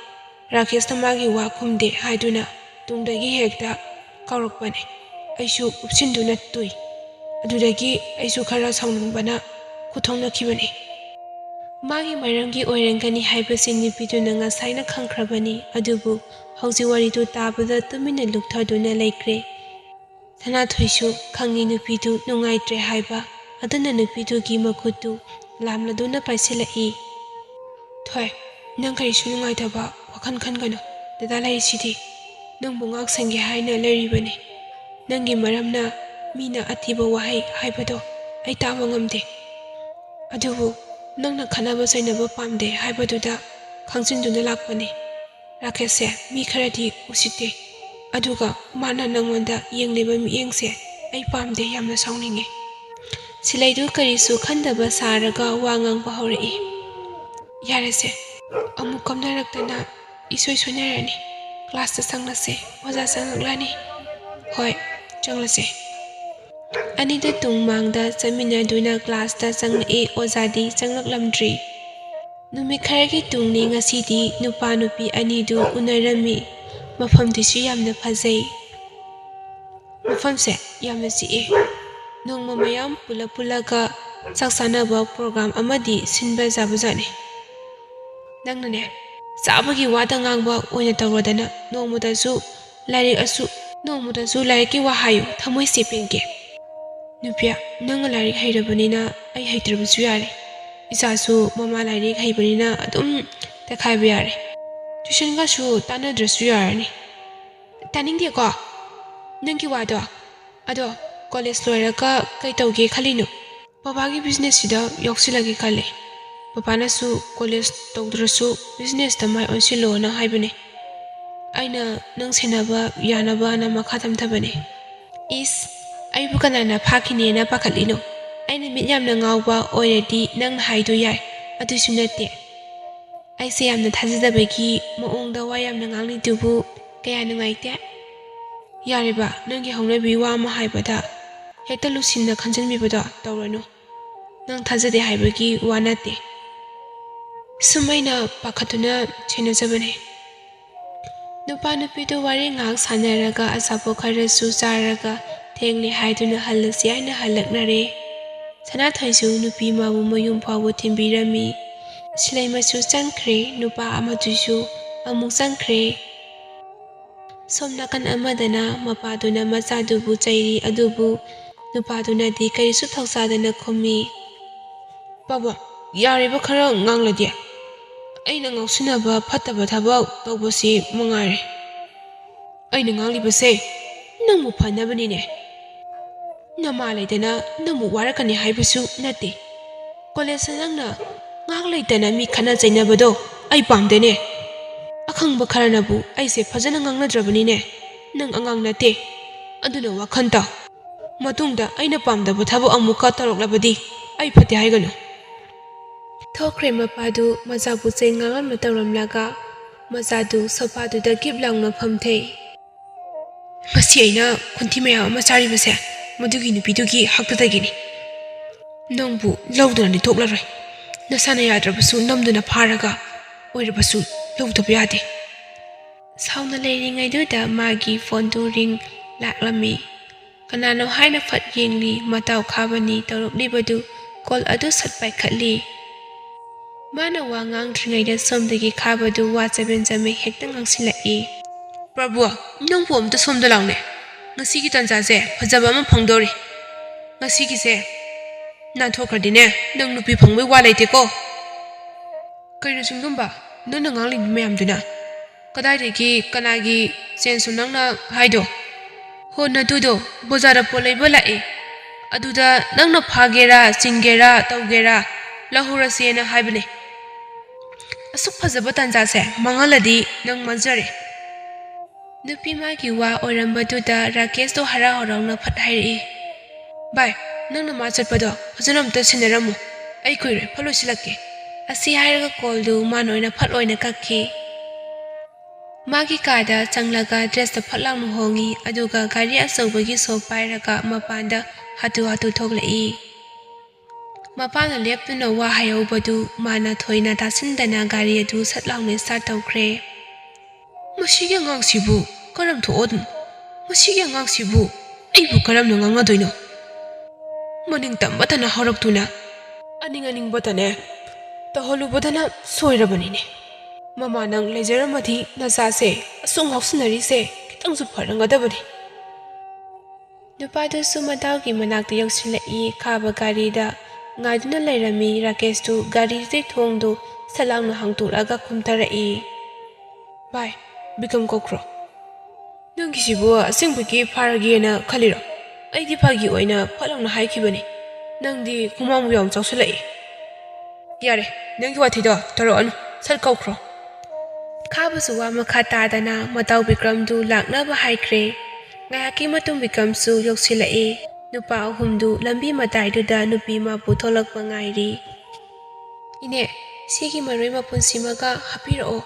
ꯔꯥꯀꯦꯁꯅ ꯃꯥꯒꯤ ꯋꯥ ꯈꯨꯝꯗꯦ ꯍꯥꯏꯗꯨꯅ ꯇꯨꯡꯗꯒꯤ ꯍꯦꯛꯇ ꯀꯧꯔꯛꯄꯅꯦ꯫ ꯑꯩꯁꯨ ꯎꯞꯁꯤꯟꯗꯨꯅ ꯇꯨꯏ꯫ ꯑꯗꯨꯗꯒꯤ ꯑꯩꯁꯨ ꯈꯔ ꯁꯥꯎꯅꯤꯡꯕꯅ ꯈꯨꯠ ꯊꯣꯡꯅꯈꯤꯕꯅꯤ꯫ ꯃꯥꯒꯤ ꯃꯔꯝꯒꯤ ꯑꯣꯏꯔꯝꯒꯅꯤ ꯍꯥꯏꯕꯁꯤ ꯅꯨꯄꯤꯗꯨꯅ ꯉꯁꯥꯏꯅ ꯈꯪꯈ꯭ꯔꯕꯅꯤ, ꯑꯗꯨꯕꯨ ꯍꯧꯖꯤꯛ ꯋꯥꯔꯤꯗꯨ ꯇꯥꯕꯗ ꯇꯨꯃꯤꯟꯅ ꯂꯨꯞꯊꯗꯨꯅ ꯂꯩꯈ꯭ꯔꯦ꯫ ꯁꯅꯥꯊꯣꯏꯁꯨ ꯈꯪꯉꯤ ꯅꯨꯄꯤꯗꯨ ꯅꯨꯡꯉꯥꯏꯇ꯭ꯔꯦ ꯍꯥꯏꯕ, ꯑꯗꯨꯅ ꯅꯨꯄꯤꯗꯨꯒꯤ ꯃꯈꯨꯠꯇꯨ ꯂꯥꯝꯂꯗꯨꯅ ꯄꯥꯏꯁꯤꯜꯂꯛꯏ꯫ "ꯊꯣꯏ, ꯅꯪ ꯀꯔꯤꯁꯨ ꯅꯨꯡꯉꯥꯏꯇꯕ ꯋꯥꯈꯜ ꯈꯟꯒꯅꯨ꯫ ꯗꯗꯥ ꯂꯩꯔꯤꯁꯤꯗꯤ ꯅꯪꯕꯨ ꯉꯥꯛ ꯁꯦꯟꯒꯦ ꯍꯥꯏꯅ ꯂꯩꯔꯤꯕꯅꯤ꯫ ꯅꯪꯒꯤ ꯃꯔꯝꯅ ꯃꯤꯅ ꯑꯊꯤꯕ ꯋꯥꯍꯩ ꯍꯥꯏꯕꯗꯣ ꯑꯩ ꯇꯥꯕ ꯉꯝꯗꯦ꯫ ꯑꯗꯨꯕꯨ ꯅꯪꯅ ꯈꯠꯅꯕ ꯆꯩꯅꯕ ꯄꯥꯝꯗꯦ ꯍꯥꯏꯕꯗꯨꯗ ꯈꯪꯖꯤꯟꯗꯨꯅ ꯂꯥꯛꯄꯅꯤ꯫ ꯔꯥꯀꯦꯁꯁꯦ ꯃꯤ ꯈꯔꯗꯤ ꯎꯁꯤꯠꯇꯦ, ꯑꯗꯨꯒ ꯃꯥꯅ ꯅꯪꯉꯣꯟꯗ ꯌꯦꯡꯂꯤꯕ ꯃꯤꯠꯌꯦꯡꯁꯦ ꯑꯩ ꯄꯥꯝꯗꯦ, ꯌꯥꯝꯅ ꯁꯥꯎꯅꯤꯡꯉꯤ꯫" ꯁꯤꯂꯩꯗꯨ ꯀꯔꯤꯁꯨ ꯈꯟꯗꯕ ꯁꯥꯔꯒ ꯋꯥ ꯉꯥꯡꯕ ꯍꯧꯔꯛꯏ꯫ "ꯌꯥꯔꯦꯁꯦ, ꯑꯃꯨꯛ ꯀꯞꯅꯔꯛꯇꯅ ꯏꯁꯣꯏ ꯁꯣꯏꯅꯔꯅꯤ꯫ ꯀ꯭ꯂꯥꯁꯇ ꯆꯪꯂꯁꯦ, ꯑꯣꯖꯥ ꯆꯪꯂꯛꯂꯅꯤ꯫" "ꯍꯣꯏ, ꯆꯪꯂꯁꯦ꯫" ꯑꯅꯤꯗꯨ ꯇꯨꯡ ꯃꯥꯡꯗ ꯆꯠꯃꯤꯟꯅꯗꯨꯅ ꯀ꯭ꯂꯥꯁꯇ ꯆꯪꯂꯛꯏ꯫ ꯑꯣꯖꯥꯗꯤ ꯆꯪꯂꯛꯂꯝꯗ꯭ꯔꯤ꯫ ꯅꯨꯃꯤꯠ ꯈꯔꯒꯤ ꯇꯨꯡꯅꯤ ꯉꯁꯤꯗꯤ꯫ ꯅꯨꯄꯥ ꯅꯨꯄꯤ ꯑꯅꯤꯗꯨ ꯎꯅꯔꯝꯃꯤ꯫ ꯃꯐꯝꯗꯨꯁꯨ ꯌꯥꯝꯅ ꯐꯖꯩ꯫ ꯃꯐꯝꯁꯦ ꯌꯥꯝꯅ ꯆꯤꯛꯑꯦ꯫ ꯅꯣꯡꯃ ꯃꯌꯥꯝ ꯄꯨꯂꯞ ꯄꯨꯜꯂꯒ ꯆꯥꯛ ꯆꯥꯅꯕ ꯄ꯭ꯔꯣꯒ꯭ꯔꯥꯝ ꯑꯃꯗꯤ ꯁꯤꯟꯕ ꯌꯥꯕꯖꯥꯠꯅꯤ꯫ "ꯅꯪꯅꯅꯦ, ꯆꯥꯕꯒꯤ ꯋꯥꯗ ꯉꯥꯡꯕ ꯑꯣꯏꯅ ꯇꯧꯔꯗꯅ ꯅꯣꯡꯃꯗꯁꯨ ꯂꯥꯏꯔꯤꯛ ꯑꯁꯨ-, ꯅꯣꯡꯃꯗꯁꯨ ꯂꯥꯏꯔꯤꯛꯀꯤ ꯋꯥ ꯍꯥꯏꯌꯨ, ꯊꯃꯣꯏꯁꯦ ꯄꯦꯟꯒꯦ꯫" "ꯅꯨꯄꯤ, ꯅꯪꯅ ꯂꯥꯏꯔꯤꯛ ꯍꯩꯔꯕꯅꯤꯅ ꯑꯩ ꯍꯩꯇ꯭ꯔꯕꯁꯨ ꯌꯥꯔꯦ꯫ ꯏꯆꯥꯁꯨ ꯃꯃꯥ ꯂꯥꯏꯔꯤꯛ ꯍꯩꯕꯅꯤꯅ ꯑꯗꯨꯝ ꯇꯛꯈꯥꯏꯕ ꯌꯥꯔꯦ꯫ ꯇ꯭ꯌꯨꯁꯟꯒꯁꯨ ꯇꯥꯟꯅꯗ꯭ꯔꯁꯨ ꯌꯥꯔꯅꯤ꯫" "ꯇꯥꯅꯤꯡꯗꯦꯀꯣ ꯅꯪꯒꯤ ꯋꯥꯗꯣ꯫ ꯑꯗꯣ ꯀꯣꯂꯦꯖ ꯂꯣꯏꯔꯒ ꯀꯩ ꯇꯧꯒꯦ ꯈꯜꯂꯤꯅꯣ?" "ꯕꯕꯥꯒꯤ ꯕꯤꯖꯤꯅꯦꯁꯁꯤꯗ ꯌꯥꯎꯁꯤꯜꯂꯒꯦ ꯈꯜꯂꯦ꯫ ꯕꯕꯥꯅꯁꯨ ꯀꯣꯂꯦꯖ ꯇꯧꯗ꯭ꯔꯁꯨ ꯕꯤꯖꯤꯅꯦꯁꯇ ꯃꯥꯏ ꯑꯣꯟꯁꯤꯜꯂꯣꯅ ꯍꯥꯏꯕꯅꯦ꯫ ꯑꯩꯅ ꯅꯪ ꯁꯦꯟꯅꯕ ꯌꯥꯅꯕꯅ ꯃꯈꯥ ꯇꯝꯊꯕꯅꯦ꯫" "ꯏꯁ, ꯑꯩꯕꯨ ꯀꯅꯥꯅ ꯐꯥꯈꯤꯅꯦꯅ ꯄꯥꯈꯠꯂꯤꯅꯣ? ꯑꯩꯅ ꯃꯤꯠ ꯌꯥꯝꯅ ꯉꯥꯎꯕ ꯑꯣꯏꯔꯗꯤ ꯅꯪꯅ ꯍꯥꯏꯗꯣ ꯌꯥꯏ, ꯑꯗꯨꯁꯨ ꯅꯠꯇꯦ꯫ ꯑꯩꯁꯦ ꯌꯥꯝꯅ ꯊꯥꯖꯗꯕꯒꯤ ꯃꯑꯣꯡꯗ ꯋꯥ ꯌꯥꯝꯅ ꯉꯥꯡꯂꯤꯗꯨꯕꯨ ꯀꯌꯥ ꯅꯨꯡꯉꯥꯏꯇꯦ꯫" "ꯌꯥꯔꯦꯕ, ꯅꯪꯒꯤ ꯍꯧꯅꯕꯤ ꯋꯥ ꯑꯃ ꯍꯥꯏꯕꯗ ꯍꯦꯛꯇ ꯂꯨꯁꯤꯟꯅ ꯈꯟꯖꯤꯟꯕꯤꯕꯗꯣ ꯇꯧꯔꯅꯨ꯫ ꯅꯪ ꯊꯥꯖꯗꯦ ꯍꯥꯏꯕꯒꯤ ꯋꯥ ꯅꯠꯇꯦ꯫ ꯁꯨꯝ ꯑꯩꯅ ꯄꯥꯈꯠꯇꯨꯅ ꯁꯦꯟꯅꯖꯕꯅꯦ꯫" ꯅꯨꯄꯥ ꯅꯨꯄꯤꯗꯨ ꯋꯥꯔꯤ ꯉꯥꯏꯍꯥꯛ ꯁꯥꯟꯅꯔꯒ ꯑꯆꯥꯄꯣꯠ ꯈꯔꯁꯨ ꯆꯥꯔꯒ ꯊꯦꯡꯂꯦ ꯍꯥꯏꯗꯨꯅ ꯍꯜꯂꯁꯤ ꯍꯥꯏꯅ ꯍꯜꯂꯛꯅꯔꯦ꯫ ꯁꯅꯥꯊꯣꯏꯁꯨ ꯅꯨꯄꯤ ꯑꯃꯕꯨ ꯃꯌꯨꯝ ꯐꯥꯎꯕ ꯊꯤꯟꯕꯤꯔꯝꯃꯤ꯫ ꯁꯤꯂꯩꯃꯁꯨ ꯆꯪꯈ꯭ꯔꯦ, ꯅꯨꯄꯥ ꯑꯃꯗꯨꯁꯨ ꯑꯃꯨꯛ ꯆꯪꯈ꯭ꯔꯦ꯫ ꯁꯣꯝ ꯅꯥꯀꯟ ꯑꯃꯗꯅ ꯃꯄꯥꯗꯨꯅ ꯃꯆꯥꯗꯨꯕꯨ ꯆꯩꯔꯤ, ꯑꯗꯨꯕꯨ ꯅꯨꯄꯥꯗꯨꯅꯗꯤ ꯀꯔꯤꯁꯨ ꯊꯧꯁꯥꯗꯅ ꯈꯨꯝꯃꯤ꯫ "ꯕꯥꯕꯥ, ꯌꯥꯔꯤꯕ ꯈꯔ ꯉꯥꯡꯂꯗꯤ꯫ ꯑꯩꯅ ꯉꯥꯎꯁꯤꯟꯅꯕ ꯐꯠꯇꯕ ꯊꯕꯛ ꯇꯧꯕꯁꯤ ꯃꯉꯥꯏꯔꯦ꯫ ꯑꯩꯅ ꯉꯥꯡꯂꯤꯕꯁꯦ ꯅꯪꯕꯨ ꯐꯅꯕꯅꯤꯅꯦ꯫ ꯅꯃꯥ ꯂꯩꯗꯅ ꯅꯪꯕꯨ ꯋꯥꯔꯛꯀꯅꯤ ꯍꯥꯏꯕꯁꯨ ꯅꯠꯇꯦ꯫ ꯀꯣꯂꯦꯖꯇ ꯅꯪꯅ ꯉꯥꯏꯍꯥꯛ ꯂꯩꯇꯅ ꯃꯤ ꯈꯠꯅ ꯆꯩꯅꯕꯗꯣ ꯑꯩ ꯄꯥꯝꯗꯦꯅꯦ꯫ ꯑꯈꯪꯕ ꯈꯔꯅꯕꯨ ꯑꯩꯁꯦ ꯐꯖꯅ ꯉꯥꯡꯅꯗ꯭ꯔꯕꯅꯤꯅꯦ꯫ ꯅꯪ ꯑꯉꯥꯡ ꯅꯠꯇꯦ꯫ ꯑꯗꯨꯅ ꯋꯥꯈꯜ ꯇꯥꯎ꯫ ꯃꯇꯨꯡꯗ ꯑꯩꯅ ꯄꯥꯝꯗꯕ ꯊꯕꯛ ꯑꯃꯨꯛꯀ ꯇꯧꯔꯛꯂꯕꯗꯤ ꯑꯩ ꯐꯠꯇꯦ ꯍꯥꯏꯒꯅꯨ꯫" ꯊꯣꯛꯈ꯭ꯔꯦ ꯃꯄꯥꯗꯨ ꯃꯆꯥꯕꯨ ꯆꯩ ꯉꯥꯡꯂꯝꯅ ꯇꯧꯔꯝꯂꯒ꯫ ꯃꯆꯥꯗꯨ ꯁꯣꯐꯥꯗꯨꯗ ꯒꯤꯞ ꯂꯥꯎꯅ ꯐꯝꯊꯩ꯫ "ꯉꯁꯤ ꯑꯩꯅ ꯈꯣꯟꯊꯤ ꯃꯌꯥꯝ ꯑꯃ ꯆꯥꯔꯤꯕꯁꯦ ꯃꯗꯨꯒꯤ ꯅꯨꯄꯤꯗꯨꯒꯤ ꯍꯥꯛꯇꯗꯒꯤꯅꯤ꯫ ꯅꯪꯕꯨ ꯂꯧꯗꯅꯗꯤ ꯊꯣꯛꯂꯔꯣꯏ꯫ ꯅꯁꯥꯅ ꯌꯥꯗ꯭ꯔꯕꯁꯨ ꯅꯝꯗꯨꯅ ꯐꯥꯔꯒ ꯑꯣꯏꯔꯕꯁꯨ ꯂꯧꯗꯕ ꯌꯥꯗꯦ꯫" ꯁꯥꯎꯅ ꯂꯩꯔꯤꯉꯩꯗꯨꯗ ꯃꯥꯒꯤ ꯐꯣꯟꯗꯨ ꯔꯤꯡ ꯂꯥꯛꯂꯝꯃꯤ꯫ ꯀꯅꯥꯅꯣ ꯍꯥꯏꯅ ꯐꯠ ꯌꯦꯡꯂꯤ, ꯃꯇꯥꯎ ꯈꯥꯕꯅꯤ ꯇꯧꯔꯛꯂꯤꯕꯗꯨ꯫ ꯀꯣꯜ ꯑꯗꯨ ꯁꯠ ꯄꯥꯏꯈꯠꯂꯤ꯫ ꯃꯥꯅ ꯋꯥ ꯉꯥꯡꯗ꯭ꯔꯤꯉꯩꯗ ꯁꯣꯝꯗꯒꯤ ꯈꯥꯕꯗꯨ ꯋꯥ ꯆꯕꯦꯟ ꯆꯕꯦꯟ ꯍꯦꯛꯇ ꯉꯥꯡꯁꯤꯜꯂꯛꯏ꯫ "ꯄ꯭ꯔꯚꯨ, ꯅꯪꯕꯨ ꯑꯝꯇ ꯁꯣꯝꯗ ꯂꯥꯎꯅꯦ꯫ ꯉꯁꯤꯒꯤ ꯇꯥꯟꯖꯥꯁꯦ ꯐꯖꯕ ꯑꯃ ꯐꯪꯗꯧꯔꯤ꯫ ꯉꯁꯤꯒꯤꯁꯦ ꯅꯥꯟꯊꯣꯛꯈ꯭ꯔꯗꯤꯅꯦ, ꯅꯪ ꯅꯨꯄꯤ ꯐꯪꯕꯩ ꯋꯥ ꯂꯩꯇꯦꯀꯣ꯫" "ꯀꯩꯅꯣ ꯆꯤꯡꯗꯣꯝꯕ, ꯅꯪꯅ ꯉꯥꯡꯂꯤꯕ ꯃꯌꯥꯝꯗꯨꯅ? ꯀꯗꯥꯏꯗꯒꯤ ꯀꯅꯥꯒꯤ ꯆꯦꯟꯁꯅꯣ ꯅꯪꯅ ꯍꯥꯏꯗꯣ?" "ꯍꯣ, ꯅꯇꯨꯗꯣ ꯕꯖꯥꯔꯗ ꯄꯣꯠ ꯂꯩꯕ ꯂꯥꯛꯑꯦ꯫ ꯑꯗꯨꯗ ꯅꯪꯅ ꯐꯥꯒꯦꯔꯥ, ꯆꯤꯡꯒꯦꯔꯥ, ꯇꯧꯒꯦꯔꯥ, ꯂꯧꯍꯧꯔꯁꯦꯅ ꯍꯥꯏꯕꯅꯦ꯫ ꯑꯁꯨꯛ ꯐꯖꯕ ꯇꯥꯟꯖꯥꯁꯦ ꯃꯥꯡꯍꯜꯂꯗꯤ ꯅꯪ ꯃꯥꯡꯖꯔꯦ꯫" ꯅꯨꯄꯤ ꯃꯥꯒꯤ ꯋꯥ ꯑꯣꯏꯔꯝꯕꯗꯨꯗ ꯔꯥꯀꯦꯁꯇꯣ ꯍꯔꯥꯎ ꯍꯔꯥꯎꯅ ꯐꯠ ꯍꯥꯏꯔꯛꯏ, "ꯚꯥꯏ, ꯅꯪꯅ ꯃꯥ ꯆꯠꯄꯗꯣ ꯐꯖꯅ ꯑꯝꯇ ꯁꯤꯟꯅꯔꯝꯃꯨ꯫ ꯑꯩ ꯀꯨꯏꯔꯣꯏ, ꯐꯠ ꯂꯣꯏꯁꯤꯜꯂꯛꯀꯦ꯫" ꯑꯁꯤ ꯍꯥꯏꯔꯒ ꯀꯣꯜꯗꯨ ꯃꯥꯅ ꯑꯣꯏꯅ ꯐꯠ ꯑꯣꯏꯅ ꯀꯛꯈꯤ꯫ ꯃꯥꯒꯤ ꯀꯥꯗ ꯆꯪꯂꯒ ꯗ꯭ꯔꯦꯁꯇ ꯐꯠ ꯂꯥꯎꯅ ꯍꯣꯡꯉꯤ, ꯑꯗꯨꯒ ꯒꯥꯔꯤ ꯑꯆꯧꯕꯒꯤ ꯁꯣꯛ ꯄꯥꯏꯔꯒ ꯃꯄꯥꯟꯗ ꯍꯥꯊꯨ ꯍꯥꯊꯨ ꯊꯣꯛꯂꯛꯏ꯫ ꯃꯄꯥꯅ ꯂꯦꯞꯇꯨꯅ ꯋꯥ ꯍꯥꯏꯍꯧꯕꯗꯨ ꯃꯥꯅ ꯊꯣꯏꯅ ꯇꯥꯁꯤꯟꯗꯅ ꯒꯥꯔꯤ ꯑꯗꯨ ꯁꯠ ꯂꯥꯎꯅ ꯁ꯭ꯇꯥꯔꯠ ꯇꯧꯈ꯭ꯔꯦ꯫ ꯃꯁꯤꯒꯤ ꯑꯉꯥꯡꯁꯤꯕꯨ ꯀꯔꯝ ꯊꯣꯛꯑꯣꯗꯅꯣ? ꯃꯁꯤꯒꯤ ꯑꯉꯥꯡꯁꯤꯕꯨ ꯑꯩꯕꯨ ꯀꯔꯝꯅ ꯉꯥꯡꯅꯗꯣꯏꯅꯣ? ꯃꯅꯤꯡ ꯇꯝꯕꯇꯅ ꯍꯧꯔꯛꯇꯨꯅ ꯑꯅꯤꯡ ꯑꯅꯤꯡꯕꯇꯅꯦ ꯇꯧꯍꯜꯂꯨꯕꯗꯅ ꯁꯣꯏꯔꯕꯅꯤꯅꯦ꯫ ꯃꯃꯥ, ꯅꯪ ꯂꯩꯖꯔꯝꯃꯗꯤ ꯅꯆꯥꯁꯦ ꯑꯁꯨꯛ ꯉꯥꯎꯁꯤꯟꯅꯔꯤꯁꯦ ꯈꯤꯇꯪꯁꯨ ꯐꯔꯝꯒꯗꯕꯅꯤ꯫ ꯅꯨꯄꯥꯗꯨꯁꯨ ꯃꯇꯥꯎꯒꯤ ꯃꯅꯥꯛꯇ ꯌꯧꯁꯤꯜꯂꯛꯏ꯫ ꯈꯥꯕ ꯒꯥꯔꯤꯗ ꯉꯥꯏꯗꯨꯅ ꯂꯩꯔꯝꯃꯤ꯫ ꯔꯥꯀꯦꯁꯇꯨ ꯒꯥꯔꯤꯗꯨꯒꯤ ꯊꯣꯡꯗꯨ ꯁꯠ ꯂꯥꯎꯅ ꯍꯥꯡꯇꯣꯛꯂꯒ ꯀꯨꯝꯊꯔꯛꯏ꯫ "ꯚꯥꯏ, ꯕꯤꯀꯝ ꯀꯧꯈ꯭ꯔꯣ꯫ ꯅꯪꯒꯤꯁꯤꯕꯨ ꯑꯁꯦꯡꯕꯒꯤ ꯐꯥꯔꯒꯦꯅ ꯈꯜꯂꯤꯔꯣ? ꯑꯩꯗꯤ ꯐꯥꯒꯤ ꯑꯣꯏꯅ ꯐꯠ ꯂꯥꯎꯅ ꯍꯥꯏꯈꯤꯕꯅꯤ꯫ ꯅꯪꯗꯤ ꯈꯨꯃꯥꯡꯕꯨ ꯌꯥꯝ ꯆꯥꯎꯁꯤꯜꯂꯛꯏ꯫ ꯌꯥꯔꯦ, ꯅꯪꯒꯤ ꯋꯥꯊꯤꯗꯣ ꯇꯧꯔꯛꯑꯅꯨ, ꯁꯠ ꯀꯧꯈ꯭ꯔꯣ꯫" ꯈꯥꯕꯁꯨ ꯋꯥ ꯃꯈꯥ ꯇꯥꯗꯅ ꯃꯇꯥꯎ ꯕꯤꯀ꯭ꯔꯝꯗꯨ ꯂꯥꯛꯅꯕ ꯍꯥꯏꯈ꯭ꯔꯦ꯫ ꯉꯥꯏꯍꯥꯛꯀꯤ ꯃꯇꯨꯡ ꯕꯤꯀ꯭ꯔꯝꯁꯨ ꯌꯧꯁꯤꯜꯂꯛꯑꯦ꯫ ꯅꯨꯄꯥ ꯑꯍꯨꯝꯗꯨ ꯂꯝꯕꯤ ꯃꯇꯥꯏꯗꯨꯗ ꯅꯨꯄꯤ ꯑꯃꯕꯨ ꯊꯣꯛꯂꯛꯄ ꯉꯥꯏꯔꯤ꯫ "ꯏꯅꯦ, ꯁꯤꯒꯤ ꯃꯔꯣꯏ ꯃꯄꯨꯟꯁꯤꯃꯒ ꯍꯥꯞꯄꯤꯔꯛꯑꯣ꯫"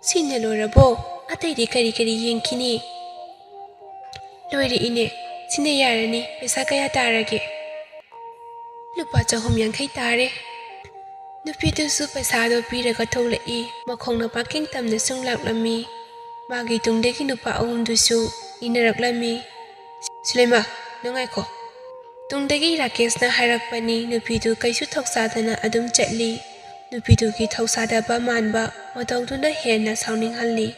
"ꯁꯤꯅ ꯂꯣꯏꯔꯕꯣ? ꯑꯇꯩꯗꯤ ꯀꯔꯤ ꯀꯔꯤ ꯌꯦꯡꯈꯤꯅꯤ?" "ꯂꯣꯏꯔꯦ ꯏꯅꯦ, ꯁꯤꯅ ꯌꯥꯔꯅꯤ꯫ ꯄꯩꯁꯥ ꯀꯌꯥ ꯇꯥꯔꯒꯦ?" "ꯂꯨꯄꯥ ꯆꯍꯨꯝ ꯌꯥꯡꯈꯩ ꯇꯥꯔꯦ꯫" ꯅꯨꯄꯤꯗꯨꯁꯨ ꯄꯩꯁꯥꯗꯣ ꯄꯤꯔꯒ ꯊꯣꯛꯂꯛꯏ꯫ ꯃꯈꯣꯡꯅ ꯄꯥꯛꯀꯤꯡ ꯇꯝꯅ ꯁꯨꯝ ꯂꯥꯛꯂꯝꯃꯤ꯫ ꯃꯥꯒꯤ ꯇꯨꯡꯗꯒꯤ ꯅꯨꯄꯥ ꯑꯍꯨꯝꯗꯨꯁꯨ ꯏꯟꯅꯔꯛꯂꯝꯃꯤ꯫ "ꯁꯤꯂꯩꯃ, ꯅꯪ ꯉꯥꯏꯈꯣ꯫" ꯇꯨꯡꯗꯒꯤ ꯔꯥꯀꯦꯁꯅ ꯍꯥꯏꯔꯛꯄꯅꯤ꯫ ꯅꯨꯄꯤꯗꯨ ꯀꯩꯁꯨ ꯊꯧꯁꯥꯗꯅ ꯑꯗꯨꯝ ꯆꯠꯂꯤ꯫ ꯅꯨꯄꯤꯗꯨꯒꯤ ꯊꯧꯁꯥꯗꯕ ꯃꯥꯟꯕ ꯃꯇꯧꯗꯨꯅ ꯍꯦꯟꯅ ꯁꯥꯎꯅꯤꯡꯍꯜꯂꯤ꯫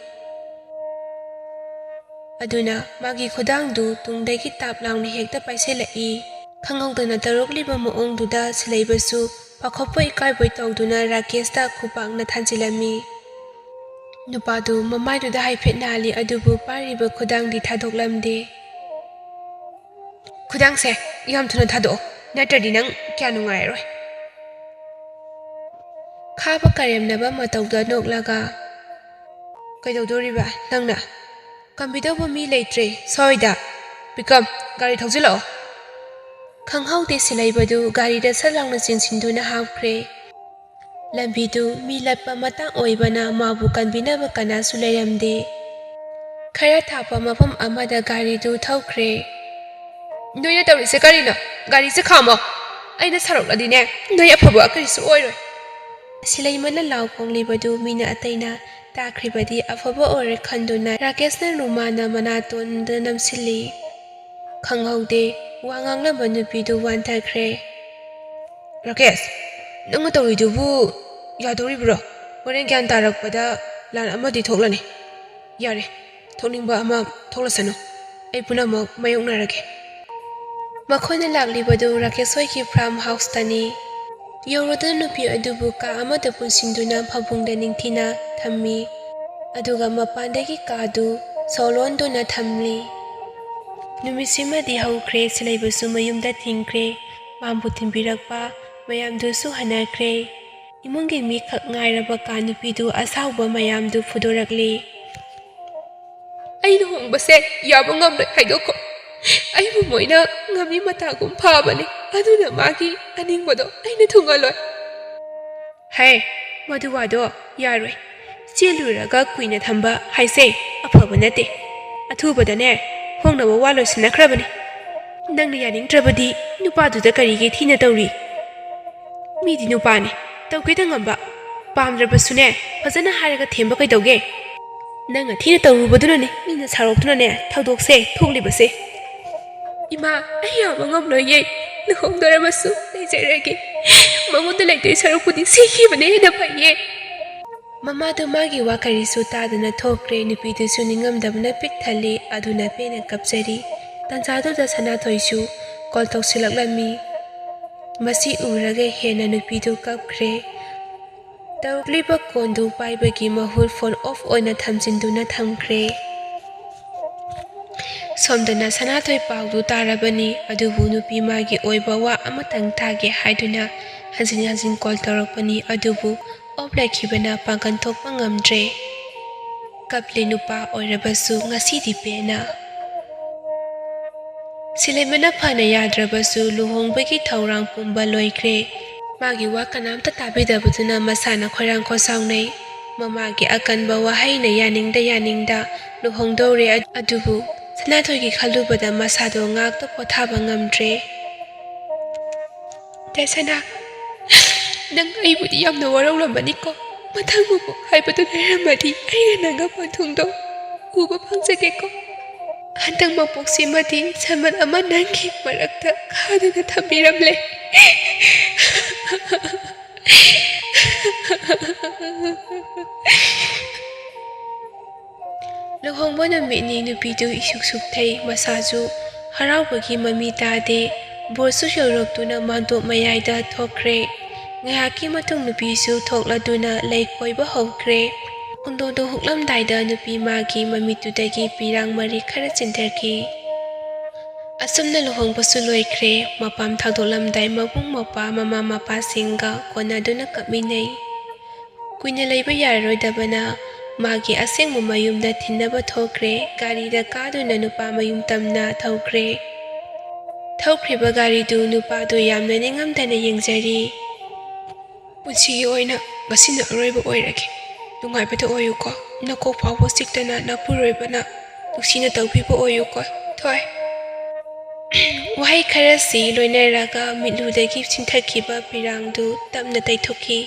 ꯑꯗꯨꯅ ꯃꯥꯒꯤ ꯈꯨꯗꯥꯡꯗꯨ ꯇꯨꯡꯗꯒꯤ ꯇꯥꯞ ꯂꯥꯎꯅ ꯍꯦꯛꯇ ꯄꯥꯏꯁꯤꯜꯂꯛꯏ꯫ ꯈꯪꯍꯧꯗꯅ ꯇꯧꯔꯛꯂꯤꯕ ꯃꯑꯣꯡꯗꯨꯗ ꯁꯤꯂꯩꯕꯁꯨ ꯄꯥꯈꯠꯄꯣꯏ ꯏꯀꯥꯏꯕꯣꯏ ꯇꯧꯗꯨꯅ ꯔꯥꯀꯦꯁꯇ ꯈꯨꯄꯥꯛꯅ ꯊꯥꯖꯤꯜꯂꯝꯃꯤ꯫ ꯅꯨꯄꯥꯗꯨ ꯃꯃꯥꯏꯗꯨꯗ ꯍꯥꯏꯐꯦꯠ ꯅꯥꯜꯂꯤ, ꯑꯗꯨꯕꯨ ꯄꯥꯏꯔꯤꯕ ꯈꯨꯗꯥꯡꯗꯤ ꯊꯥꯗꯣꯛꯂꯝꯗꯦ꯫ "ꯈꯨꯗꯥꯡꯁꯦ ꯌꯥꯝ ꯊꯨꯅ ꯊꯥꯗꯣꯛꯑꯣ, ꯅꯠꯇ꯭ꯔꯗꯤ ꯅꯪ ꯀꯌꯥ ꯅꯨꯡꯉꯥꯏꯔꯔꯣꯏ꯫" ꯈꯥꯕ ꯀꯔꯦꯝꯅꯕ ꯃꯇꯧꯗ ꯅꯣꯛꯂꯒ, "ꯀꯩꯗꯧꯗꯣꯔꯤꯕ ꯅꯪꯅ? ꯀꯝꯕꯤꯗꯧꯕ ꯃꯤ ꯂꯩꯇ꯭ꯔꯦ ꯁ꯭ꯋꯥꯏꯗ꯫ ꯕꯤꯀꯝ, ꯒꯥꯔꯤ ꯊꯧꯖꯤꯜꯂꯛꯑꯣ꯫" ꯈꯪꯍꯧꯗꯦ ꯁꯤꯂꯩꯕꯗꯨ ꯒꯥꯔꯤꯗ ꯁꯠ ꯂꯥꯎꯅ ꯆꯤꯡꯁꯤꯟꯗꯨꯅ ꯍꯥꯞꯈ꯭ꯔꯦ꯫ ꯂꯝꯕꯤꯗꯨ ꯃꯤ ꯂꯠꯄ ꯃꯇꯥꯡ ꯑꯣꯏꯕꯅ ꯃꯥꯕꯨ ꯀꯟꯕꯤꯅꯕ ꯀꯅꯥꯁꯨ ꯂꯩꯔꯝꯗꯦ꯫ ꯈꯔ ꯊꯥꯞꯄ ꯃꯐꯝ ꯑꯃꯗ ꯒꯥꯔꯤꯗꯨ ꯊꯧꯈ꯭ꯔꯦ꯫ "ꯅꯣꯏꯅ ꯇꯧꯔꯤꯁꯦ ꯀꯔꯤꯅꯣ? ꯒꯥꯔꯤꯁꯦ ꯈꯥꯝꯃꯣ꯫ ꯑꯩꯅ ꯁꯥꯎꯔꯛꯂꯗꯤꯅꯦ, ꯅꯣꯏ ꯑꯐꯕ ꯀꯔꯤꯁꯨ ꯑꯣꯏꯔꯣꯏ꯫" ꯁꯤꯂꯩꯃꯅ ꯂꯥꯎ ꯈꯣꯡꯂꯤꯕꯗꯨ ꯃꯤꯅ ꯑꯇꯩꯅ ꯇꯥꯈ꯭ꯔꯤꯕꯗꯤ ꯑꯐꯕ ꯑꯣꯏꯔꯦ ꯈꯟꯗꯨꯅ ꯔꯥꯀꯦꯁꯅ ꯔꯨꯃꯥꯅ ꯃꯅꯥꯇꯣꯟꯗ ꯅꯝꯁꯤꯜꯂꯤ꯫ ꯈꯪꯍꯧꯗꯦ, ꯋꯥ ꯉꯥꯡꯂꯝꯕ ꯅꯨꯄꯤꯗꯨ ꯋꯥꯟꯊꯈ꯭ꯔꯦ꯫ "ꯔꯥꯀꯦꯁ, ꯅꯪꯅ ꯇꯧꯔꯤꯗꯨꯕꯨ ꯌꯥꯗꯧꯔꯤꯕ꯭ꯔꯣ? ꯍꯣꯔꯦꯟ ꯒ꯭ꯌꯥꯟ ꯇꯥꯔꯛꯄꯗ ꯂꯥꯟ ꯑꯃꯗꯤ ꯊꯣꯛꯂꯅꯤ꯫ ꯌꯥꯔꯦ, ꯊꯣꯛꯅꯤꯡꯕ ꯑꯃ ꯊꯣꯛꯂꯁꯅꯨ꯫ ꯑꯩ ꯄꯨꯝꯅꯃꯛ ꯃꯥꯌꯣꯛꯅꯔꯒꯦ꯫" ꯃꯈꯣꯏꯅ ꯂꯥꯛꯂꯤꯕꯗꯨ ꯔꯥꯀꯦꯁ ꯍꯣꯏꯒꯤ ꯐꯥꯔꯝ ꯍꯥꯎꯁꯇꯅꯤ꯫ ꯌꯧꯔꯗꯨꯅ ꯅꯨꯄꯤ ꯑꯗꯨꯕꯨ ꯀꯥ ꯑꯃꯗ ꯄꯨꯟꯁꯤꯟꯗꯨꯅ ꯐꯃꯨꯡꯗ ꯅꯤꯡꯊꯤꯅ ꯊꯝꯃꯤ꯫ ꯑꯗꯨꯒ ꯃꯄꯥꯟꯗꯒꯤ ꯀꯥꯗꯨ ꯁꯣ ꯂꯣꯟꯗꯨꯅ ꯊꯝꯂꯤ꯫ ꯅꯨꯃꯤꯠꯁꯤꯃꯗꯤ ꯍꯧꯈ꯭ꯔꯦ, ꯁꯤꯂꯩꯕꯁꯨ ꯃꯌꯨꯝꯗ ꯊꯤꯡꯈ꯭ꯔꯦ꯫ ꯃꯥꯕꯨ ꯊꯤꯟꯕꯤꯔꯛꯄ ꯃꯌꯥꯝꯗꯨꯁꯨ ꯍꯟꯅꯈ꯭ꯔꯦ꯫ ꯏꯃꯨꯡꯒꯤ ꯃꯤꯈꯛ ꯉꯥꯏꯔꯕ ꯀꯥ ꯅꯨꯄꯤꯗꯨ ꯑꯁꯥꯎꯕ ꯃꯌꯥꯝꯗꯨ ꯐꯨꯗꯣꯔꯛꯂꯤ꯫ "ꯑꯩ ꯂꯨꯍꯣꯡꯕꯁꯦ ꯌꯥꯕ ꯉꯝꯂꯣꯏ ꯍꯥꯏꯗꯣꯛꯈꯣ꯫ ꯑꯩꯕꯨ ꯃꯣꯏꯅ ꯉꯥꯃꯤ ꯃꯇꯥꯒꯨꯝ ꯐꯥꯕꯅꯤ, ꯑꯗꯨꯅ ꯃꯥꯒꯤ ꯑꯅꯤꯡꯕꯗꯣ ꯑꯩꯅ ꯊꯨꯡꯍꯜꯂꯣꯏ꯫" "ꯍꯦ, ꯃꯗꯨ ꯋꯥꯗꯣ ꯌꯥꯔꯣꯏ꯫ ꯆꯦꯜꯂꯨꯔꯒ ꯀꯨꯏꯅ ꯊꯝꯕ ꯍꯥꯏꯁꯦ ꯑꯐꯕ ꯅꯠꯇꯦ꯫ ꯑꯊꯨꯕꯗꯅꯦ ꯍꯣꯡꯅꯕ ꯋꯥ ꯂꯣꯏꯁꯤꯟꯅꯈ꯭ꯔꯕꯅꯤ꯫ ꯅꯪꯅ ꯌꯥꯅꯤꯡꯗ꯭ꯔꯕꯗꯤ ꯅꯨꯄꯥꯗꯨꯗ ꯀꯔꯤꯒꯤ ꯊꯤꯅ ꯇꯧꯔꯤ? ꯃꯤꯗꯤ ꯅꯨꯄꯥꯅꯤ, ꯇꯧꯒꯦꯗ ꯉꯝꯕ꯫ ꯄꯥꯝꯗ꯭ꯔꯕꯁꯨꯅꯦ ꯐꯖꯅ ꯍꯥꯏꯔꯒ ꯊꯦꯝꯕ ꯀꯩꯗꯧꯒꯦ? ꯅꯪꯅ ꯊꯤꯅ ꯇꯧꯔꯨꯕꯗꯨꯅꯅꯦ ꯃꯤꯅ ꯁꯥꯎꯔꯛꯇꯨꯅꯅꯦ ꯊꯧꯗꯣꯛꯁꯦ ꯊꯣꯛꯂꯤꯕꯁꯦ꯫" "ꯏꯃꯥ, ꯑꯩ ꯌꯥꯕ ꯉꯝꯂꯣꯏꯌꯦ꯫ ꯂꯨꯍꯣꯡꯗꯣꯔꯕꯁꯨ ꯂꯩꯖꯔꯒꯦ꯫ ꯃꯉꯣꯟꯗ ꯂꯩꯇꯣꯏ ꯁꯔꯨꯛꯄꯨꯗꯤ ꯁꯤꯈꯤꯕꯅ ꯍꯦꯟꯅ ꯐꯩꯌꯦ꯫" ꯃꯃꯥꯗꯨ ꯃꯥꯒꯤ ꯋꯥ ꯀꯔꯤꯁꯨ ꯇꯥꯗꯅ ꯊꯣꯛꯈ꯭ꯔꯦ꯫ ꯅꯨꯄꯤꯗꯨꯁꯨ ꯅꯤꯡꯉꯝꯗꯕꯅ ꯄꯤꯛ ꯊꯜꯂꯤ꯫ ꯑꯗꯨꯅ ꯄꯦꯟꯅ ꯀꯞꯆꯔꯤ꯫ ꯇꯥꯟꯖꯥꯗꯨꯗ ꯁꯅꯥꯊꯣꯏꯁꯨ ꯀꯣꯜ ꯇꯧꯁꯤꯜꯂꯛꯂꯝꯃꯤ꯫ ꯃꯁꯤ ꯎꯔꯒ ꯍꯦꯟꯅ ꯅꯨꯄꯤꯗꯨ ꯀꯞꯈ꯭ꯔꯦ꯫ ꯇꯧꯔꯛꯂꯤꯕ ꯀꯣꯜꯗꯨ ꯄꯥꯏꯕꯒꯤ ꯃꯍꯨꯠ ꯐꯣꯟ ꯑꯣꯐ ꯑꯣꯏꯅ ꯊꯝꯖꯤꯟꯗꯨꯅ ꯊꯝꯈ꯭ꯔꯦ꯫ ꯁꯣꯝꯗꯅ ꯁꯅꯥꯊꯣꯏ ꯄꯥꯎꯗꯨ ꯇꯥꯔꯕꯅꯤ, ꯑꯗꯨꯕꯨ ꯅꯨꯄꯤ ꯃꯥꯒꯤ ꯑꯣꯏꯕ ꯋꯥ ꯑꯃꯇꯪ ꯇꯥꯒꯦ ꯍꯥꯏꯗꯨꯅ ꯍꯟꯖꯤꯟ ꯍꯟꯖꯤꯟ ꯀꯣꯜ ꯇꯧꯔꯛꯄꯅꯤ, ꯑꯗꯨꯕꯨ ꯑꯣꯐ ꯂꯩꯈꯤꯕꯅ ꯄꯥꯡꯒꯜ ꯊꯣꯛꯄ ꯉꯝꯗ꯭ꯔꯦ꯫ ꯀꯞꯂꯤ ꯅꯨꯄꯥ ꯑꯣꯏꯔꯕꯁꯨ ꯉꯁꯤꯗꯤ ꯄꯦꯟꯅ꯫ ꯁꯤꯂꯩꯃꯅ ꯐꯅ ꯌꯥꯗ꯭ꯔꯕꯁꯨ ꯂꯨꯍꯣꯡꯕꯒꯤ ꯊꯧꯔꯥꯡ ꯄꯨꯝꯕ ꯂꯣꯏꯈ꯭ꯔꯦ꯫ ꯃꯥꯒꯤ ꯋꯥ ꯀꯅꯥꯝꯇ ꯇꯥꯕꯤꯗꯕꯗꯨꯅ ꯃꯁꯥꯅ ꯈꯣꯏꯔꯥꯡ ꯈꯣꯏꯁꯥꯎꯅꯩ꯫ ꯃꯃꯥꯒꯤ ꯑꯀꯟꯕ ꯋꯥꯍꯩꯅ ꯌꯥꯅꯤꯡꯗ ꯌꯥꯅꯤꯡꯗ ꯂꯨꯍꯣꯡꯗꯧꯔꯦ꯫ ꯑꯗꯨꯕꯨ ꯁꯅꯥꯊꯣꯏꯒꯤ ꯈꯜꯂꯨꯕꯗ ꯃꯁꯥꯗꯣ ꯉꯥꯛꯇ ꯄꯣꯊꯥꯕ ꯉꯝꯗ꯭ꯔꯦ꯫ "ꯌꯥꯏꯁꯅꯥ, ꯅꯪ ꯑꯩꯕꯨꯗꯤ ꯌꯥꯝꯅ ꯋꯥꯔꯧꯂꯝꯃꯅꯤꯀꯣ꯫ ꯃꯊꯪ ꯃꯄꯣꯛ ꯍꯥꯏꯕꯗꯨ ꯂꯩꯔꯝꯃꯗꯤ ꯑꯩꯒ ꯅꯪꯒ ꯄꯟꯊꯨꯡꯗꯣ ꯎꯕ ꯐꯪꯖꯒꯦꯀꯣ꯫ ꯍꯟꯗꯛ ꯃꯄꯣꯛꯁꯤꯃꯗꯤ ꯁꯃꯟ ꯑꯃ ꯅꯪꯒꯤ ꯃꯔꯛꯇ ꯈꯥꯗꯨꯅ ꯊꯝꯕꯤꯔꯝꯂꯦ꯫ ꯂꯨꯍꯣꯡꯕ ꯅꯨꯃꯤꯠꯅꯤ꯫ ꯅꯨꯄꯤꯗꯨ ꯏꯁꯨꯛ ꯁꯨꯛꯊꯩ, ꯃꯁꯥꯁꯨ ꯍꯔꯥꯎꯕꯒꯤ ꯃꯃꯤ ꯇꯥꯗꯦ꯫ ꯕꯣꯔꯁꯨ ꯌꯧꯔꯛꯇꯨꯅ ꯃꯥꯟꯗꯣꯞ ꯃꯌꯥꯏꯗ ꯊꯣꯛꯈ꯭ꯔꯦ꯫ ꯉꯥꯏꯍꯥꯛꯀꯤ ꯃꯇꯨꯡ ꯅꯨꯄꯤꯁꯨ ꯊꯣꯛꯂꯗꯨꯅ ꯂꯩ ꯀꯣꯏꯕ ꯍꯧꯈ꯭ꯔꯦ꯫ ꯈꯨꯟꯗꯣꯗꯨ ꯍꯨꯛꯂꯝꯗꯥꯏꯗ ꯅꯨꯄꯤ ꯃꯥꯒꯤ ꯃꯃꯤꯠꯇꯨꯗꯒꯤ ꯄꯤꯔꯥꯡ ꯃꯔꯤ ꯈꯔ ꯆꯤꯟꯊꯈꯤ꯫ ꯑꯁꯨꯝꯅ ꯂꯨꯍꯣꯡꯕꯁꯨ ꯂꯣꯏꯈ꯭ꯔꯦ꯫ ꯃꯄꯥꯝ ꯊꯥꯗꯣꯛꯂꯝꯗꯥꯏ ꯃꯕꯨꯡ ꯃꯧꯄ꯭ꯋꯥ ꯃꯃꯥ ꯃꯄꯥꯁꯤꯡꯒ ꯀꯣꯟꯅꯗꯨꯅ ꯀꯞꯃꯤꯟꯅꯩ꯫ ꯀꯨꯏꯅ ꯂꯩꯕ ꯌꯥꯔꯔꯣꯏꯗꯕꯅ ꯃꯥꯒꯤ ꯑꯁꯦꯡꯕ ꯃꯌꯨꯝꯗ ꯊꯤꯟꯅꯕ ꯊꯣꯛꯈ꯭ꯔꯦ꯫ ꯒꯥꯔꯤꯗ ꯀꯥꯗꯨꯅ ꯅꯨꯄꯥ ꯃꯌꯨꯝ ꯇꯝꯅ ꯊꯧꯈ꯭ꯔꯦ꯫ ꯊꯧꯈ꯭ꯔꯤꯕ ꯒꯥꯔꯤꯗꯨ ꯅꯨꯄꯥꯗꯨ ꯌꯥꯝꯅ ꯅꯤꯡꯉꯝꯗꯅ ꯌꯦꯡꯖꯔꯤ꯫ ꯄꯨꯟꯁꯤꯒꯤ ꯑꯣꯏꯅ ꯉꯁꯤꯅ ꯑꯔꯣꯏꯕ ꯑꯣꯏꯔꯒꯦ꯫ ꯅꯨꯡꯉꯥꯏꯕꯗ ꯑꯣꯏꯌꯨꯀꯣ꯫ ꯅꯀꯣꯛ ꯐꯥꯎꯕ ꯆꯤꯛꯇꯅ ꯅꯄꯨꯔꯣꯏꯕꯅ ꯅꯨꯡꯁꯤꯅ ꯇꯧꯕꯤꯕ ꯑꯣꯏꯌꯨꯀꯣ꯫ ꯊꯣꯏ꯫ ꯋꯥꯍꯩ ꯈꯔꯁꯤ ꯂꯣꯏꯅꯔꯒ ꯃꯤꯠꯂꯨꯗꯒꯤ ꯆꯤꯟꯊꯈꯤꯕ ꯄꯤꯔꯥꯡꯗꯨ ꯇꯞꯅ ꯇꯩꯊꯣꯛꯈꯤ꯫